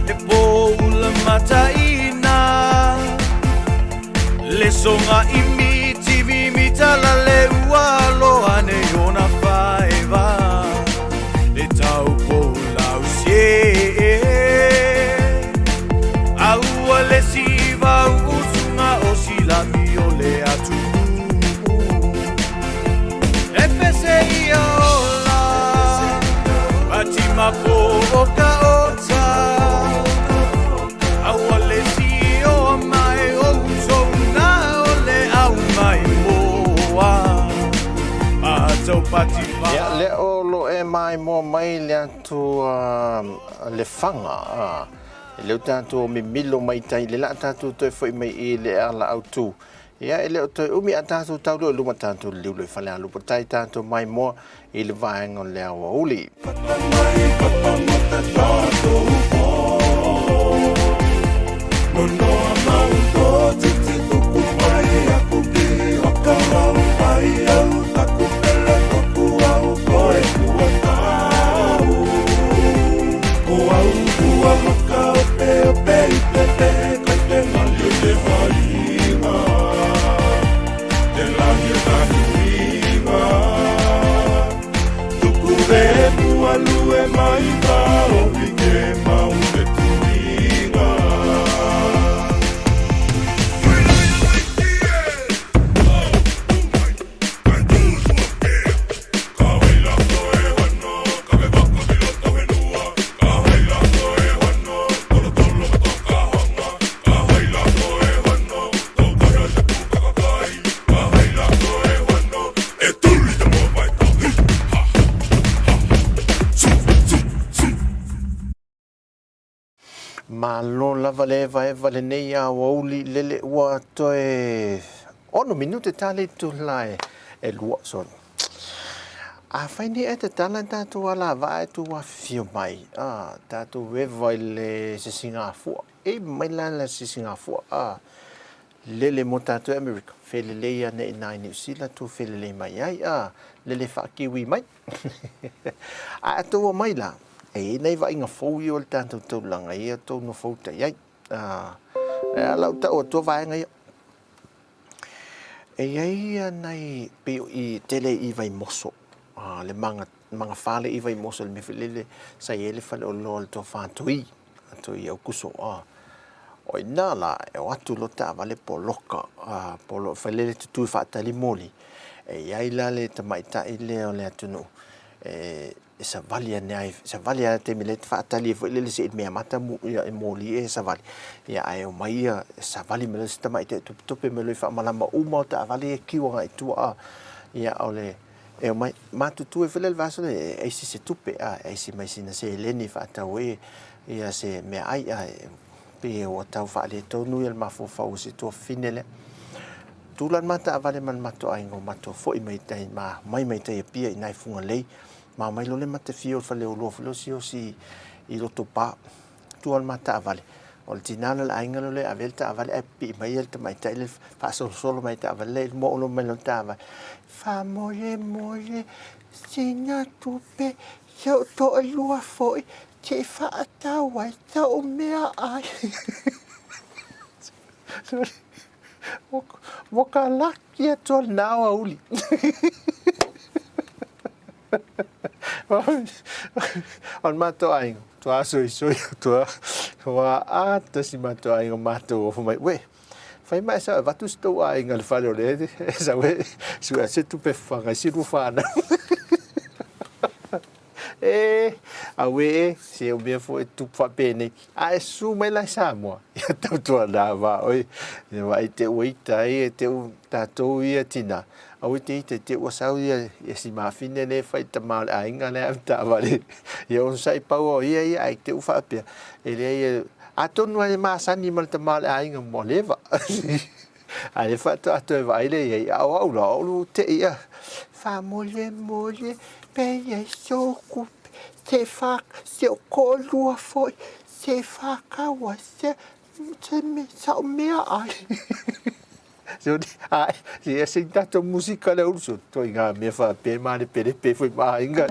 Te pōula mataina Le songa i miti mimita la le ua loa nei ona faeva Le tau pōlau sie Aua le siva usunga o silami o le atunuu E pese ia ola Patima po o ka ota Aua le si o mai o utou na o le au mai moa A tau pati pa
Ia, lea o lo e maimoa mai le atu Lefaga, e leo tatou mimilo mai tai le la tatou toe foi mai i le ala autu. Ia, e le o toe umi a tatou tau leo i luma tatou liliu i Falealupo tai tatou maimoa i le vaega o le aoauli.
Kata mai kata mo te tātou pō. Nonoa mau tō titi tuku mai aku ki wakarau ai au taku pele toku au koe kua tau. Ko au kua whakaopeope i pepe kai te ngali o te vainga. Te lahi o tahi huinga. Tuku re mua lue mai tāohi ke mau te tuinga.
Malo lava le evaeva lenei aoauli lele ua toe ono minute tale tula e lua sorry. Afai nei e tatala tatou alavaa e tou afifio mai, a, tatou eva i le sisigafua, e mai la le sisigafua, a, lele mo tatou e Amerika, felelei ane i nai Niu Sila tou felelei mai ai, a, lele faakiwi mai. Ae a tou omai la, e i ai nai vaaiga fou ia o le tatou taulaga ia tou nofouta i ai. A, e a lau tau atua vaega ia. E i ai ia nai, pei o i tele i Vaimoso, a, le maga, magafale i Vaimoso, le mea foi lele sa i ai le faleoloa o le tofa Toi, a Toi Aukuso, a. O i nā la, e o atu lo taavale poloka, a, polo, fai lele tutu i faatali moli, e i ai la le tamaitai lea o le atunuu, e, e savali ane ai, savali a taimi le faatali ai foi lele se i mea mata mu ia e moli e savali. Ia ae omai ia savali mai loa si tamaitai topetope mai loa i faamalama uma o taavale ia kiu agai i tua a. Ia o le e omai matutu ai foi lea le vaiaso lea e aisi se tupe a, e aisi mai sina seleni e faatau ai ia se meaai a e pei ua tau faaletonu ia le mafaufau o si tuafafine lea. Tula le ma taavale ma le matou aiga ua matou foi mai tai ma mai mai tai Apia i nai Fugalei ma omai loa le matafia o le faleoloa foi lea o Siaosi i Lotopa. Tua le ma taavale, o le tina lea o le aiga lea e ave ai le taavale ae pipii mai le tamaitai lea faasolosolo mai le taavale lea i luma olo mai lona taavale, Faamolemole sina tupe si ou toalua foi se i faatau ai sau meaai. Ua ka laki atu a lena aoauli. O le matou aiga, matua soisoi atu lava. Ua ata si matou aiga matou ofo mai, uē, fai ma e sau e avatu si tou aiga i le fale o lea e sau e sue atu se tupe e fafaga ai si lua fanau. E, auē e, se o mea foi e tupu faapenei. A e susu mai la i Samoa, ia tautuana ma oe, ia vaai te ua ita ai e te u tatou ia tina, aua e te ita i te ua sau ia, ia si mafine lea e fai tama o le aiga lea a taavale, ia onosai pau o ia ia ae te u faapea, e leai e, atonu lava e masani ma le tama o le aiga ua leva. A lea faatoa toe vaai lea i ai, a o au la, o lu te i a, faamolemole pe i ai soku se fa se o koʻolua foi se whakawa se se me sa o mea ai. Se o ai se se tatou musika le ulu so toi ngā mea whapē mā le pere pe foi mā inga.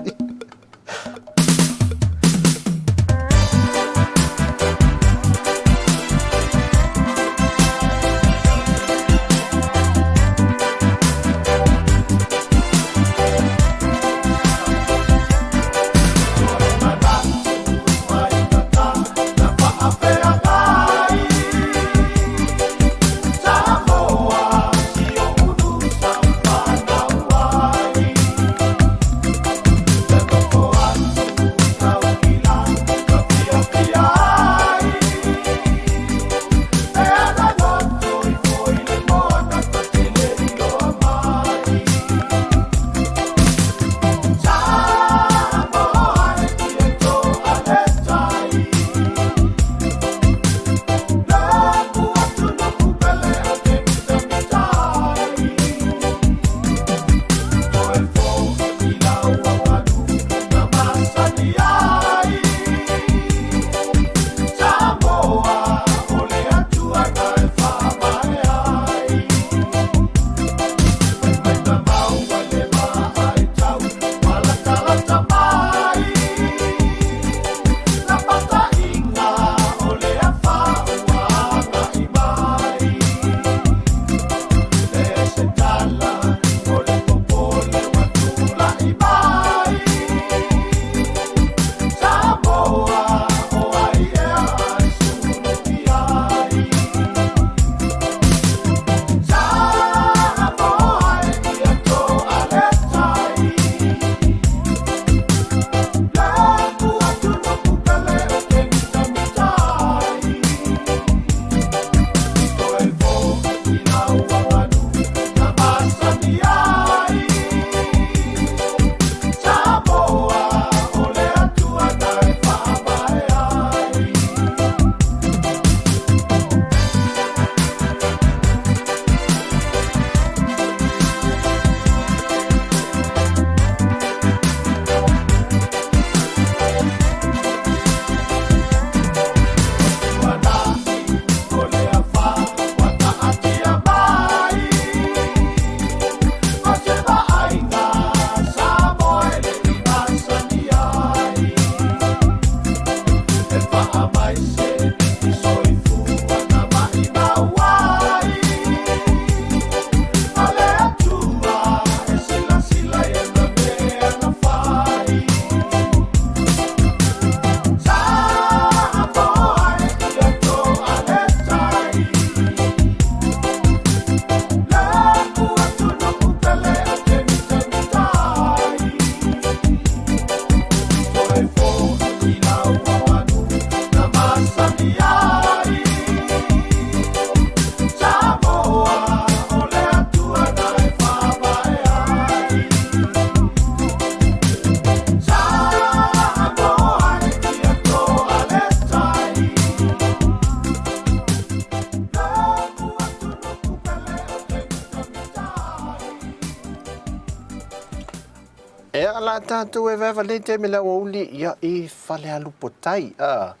Ea la tātou e vaeva nei taimi le aoauli ia i Falealupotai. A,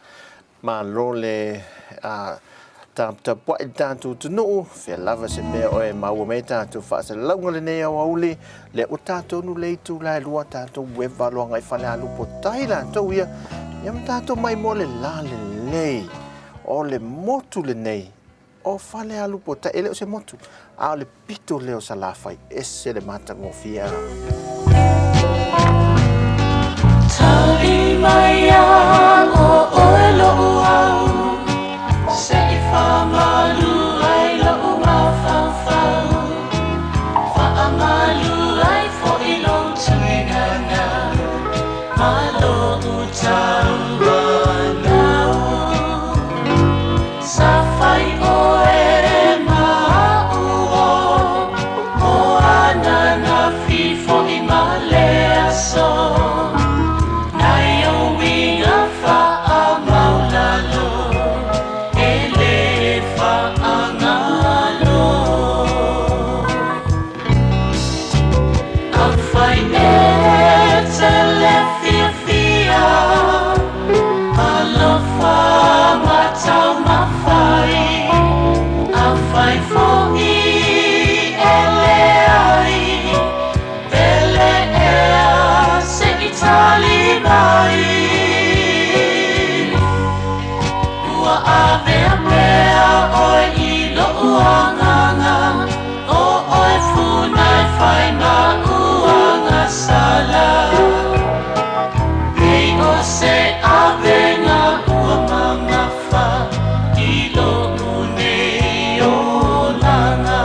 malo le a, taputapuai le tātou atunuu, fea lava se mea o e maua mai tātou faasalalauga lenei aoauli, lea ua tātou nu le itula e lua tātou ueva loaga i Falealupotai latou ia, ia ma tātou mai mo le la lelei o le motu lenei. O Falealupo tai, e le o se motu, a o le pito lea o Salafai, ese le matagofie.
Tali mai o oe lo'u au, se i faamalu ai lo'u mafaufau, faamalu ai fo'i lou tuigaga ma lo'u tauanau. Sa fai oe ma a'u o ananafi fo'i ma le aso, nai ou uiga faamaulalo e lē faagalo. Afai e te le fiafia, alofa ma taumafai. Afai fo'i e leai, pele ea se i tali mai. Ua avea pea oe i lo'u agaga, o oe funa e fai ma'u agasala, pei o se avega ua mamafa i lo'u nei olaga.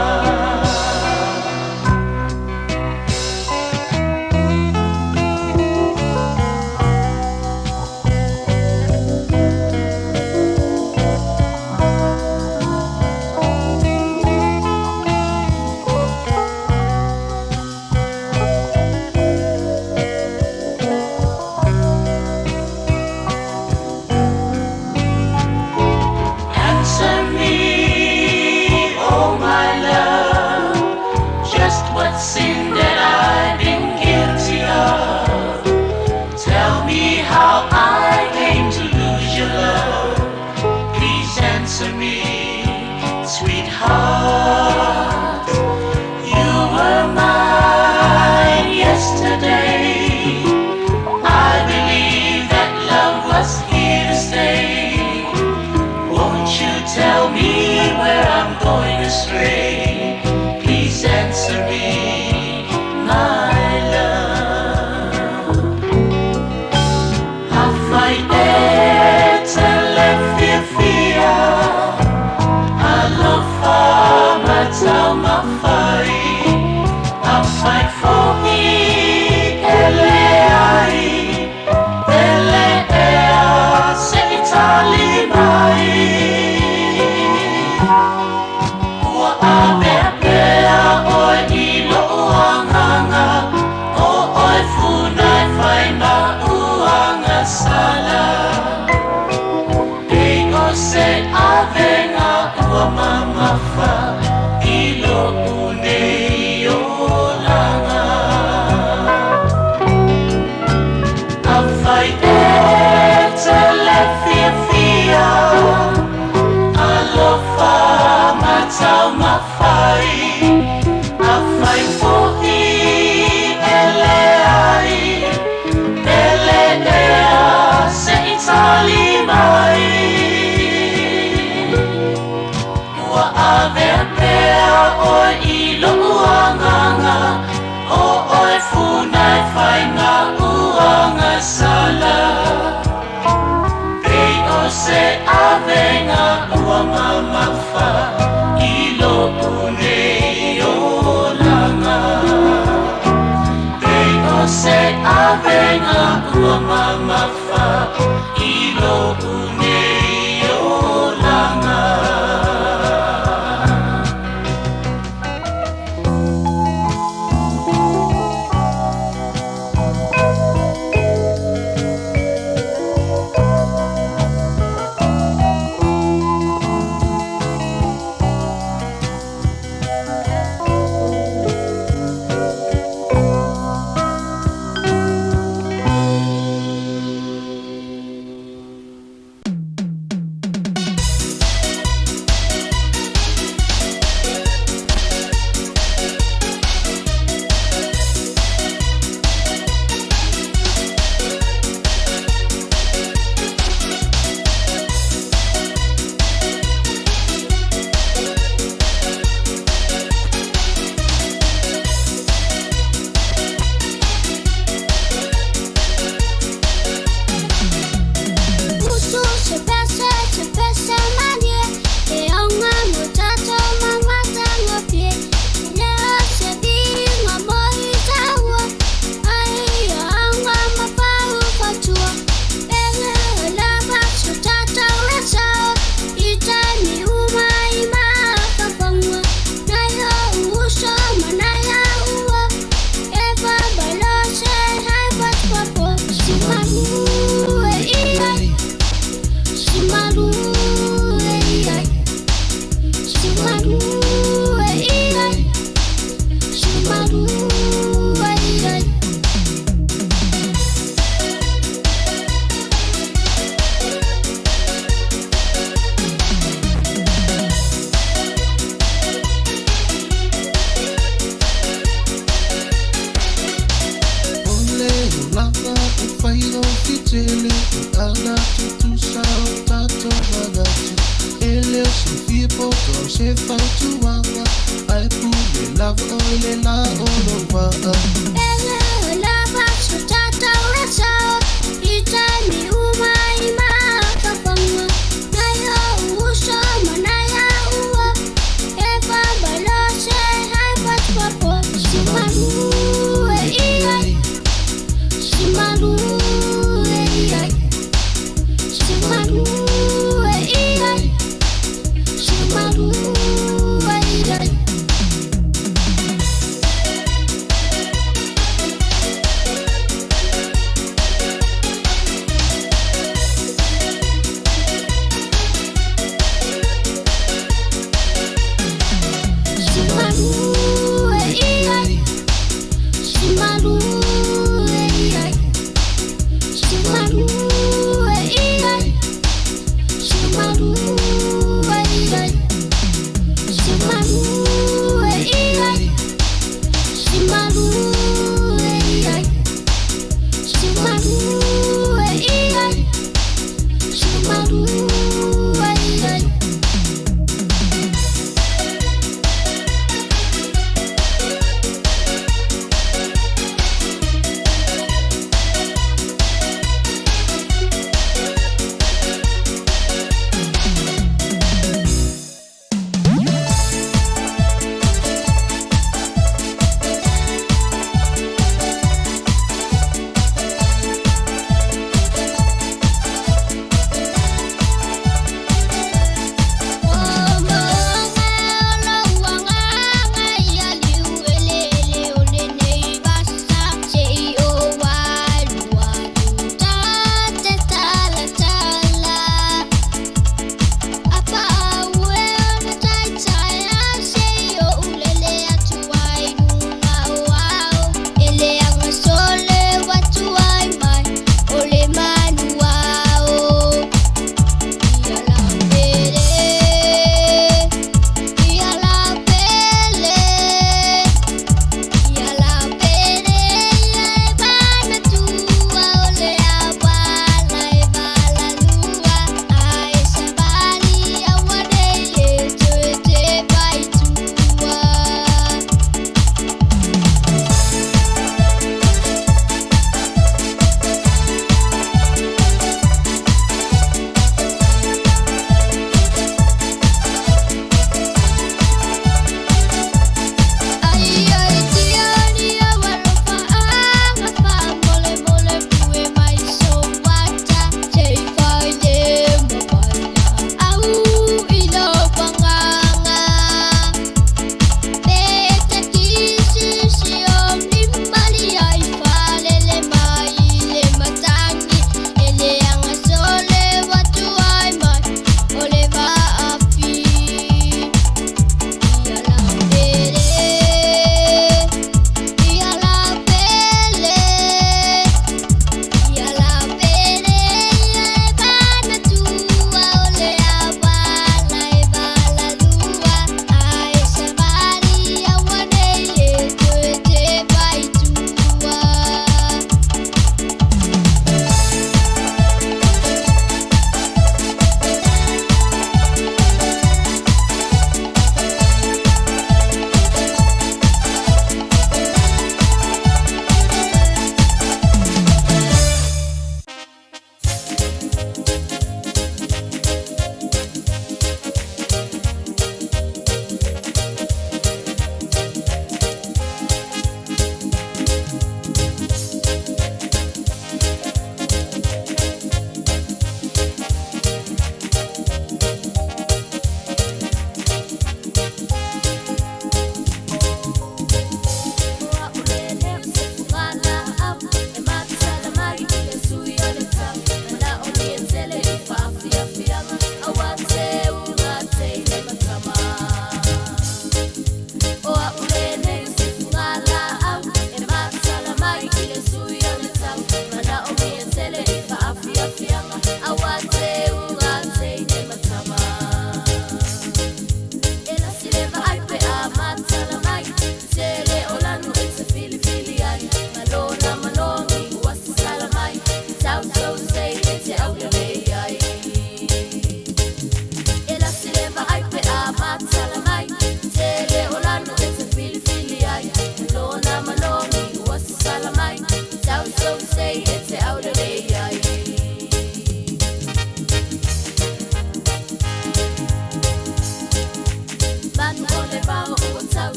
Answer me, oh my love, just what sin that I've been guilty of. Tell me how I came to lose your love. Please answer me, sweetheart. You were mine yesterday. I believe that love was here to stay. Won't you tell me where I'm going astray? Please answer me, my love. Afai e te le fiafia, alofa ma taumafai. Afai fo'i e leai, pele ea se i tali mai. Ua avea pea oe i lo'u agaga, o oe funa e fai ma'u agasala, pei o se avega ua mamafa i lo'u nei olaga. Afai e te le fiafia, alofa ma taumafai. Afai fo'i e leai, pele ea se i tali mai. Ua avea pea oe i lo'u agaga, o oe funa e fai ma'u agasala, pei o se avega ua mamafa i lo'u nei olaga, pei o se avega ua mamafa i lo'u nei olaga.
O le olaga e fai o fitele e ala tutusa o tatou manatu. E le o se fia poto o se fautuaga ae pule lava o i le la o lou vaa.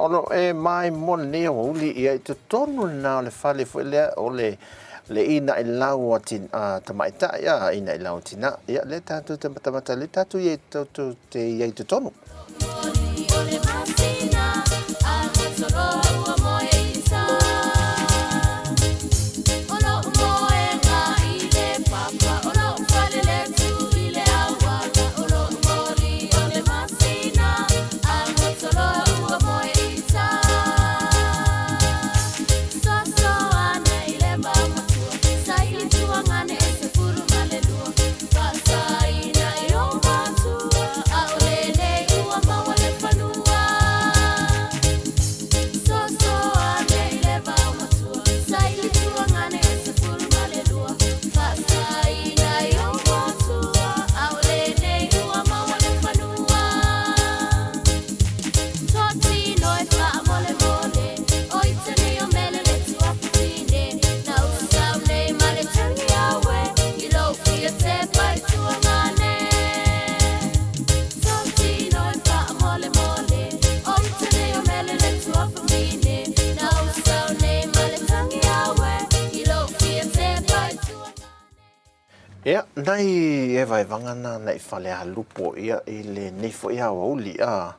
o lo o e maimoa lenei aoauli ia i totonu lena o le fale foi lea o le le inaʻilau a tin, a tamaitai a inaʻilau a tinā. Ia, lea tatou te matamata, lea tatou i ai, tatou te i ai i totonu. Ia, nai evaevaga na na i Falealupo ia i lenei foi aoauli, a,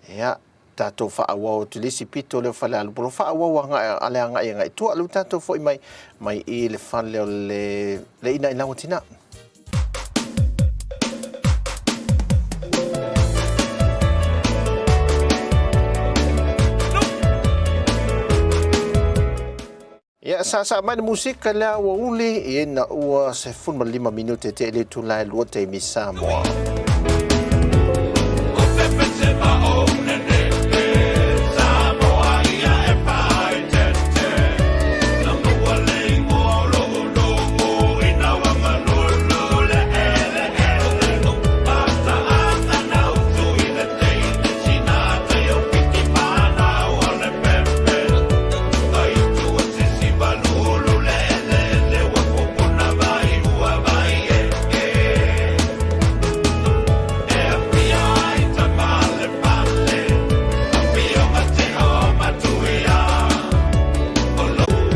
ia, tatou faaauau atu i le isi pito lea o Falealupo, lo faaauau agai, a le agai agai i tua, lea ua tatou foi mai, mai i le fale o le, le Inaina o Tina. Ia, saasaa mai le musika le aoauli, ina ua 15 minute te i le itula e 2 taimi Samoa.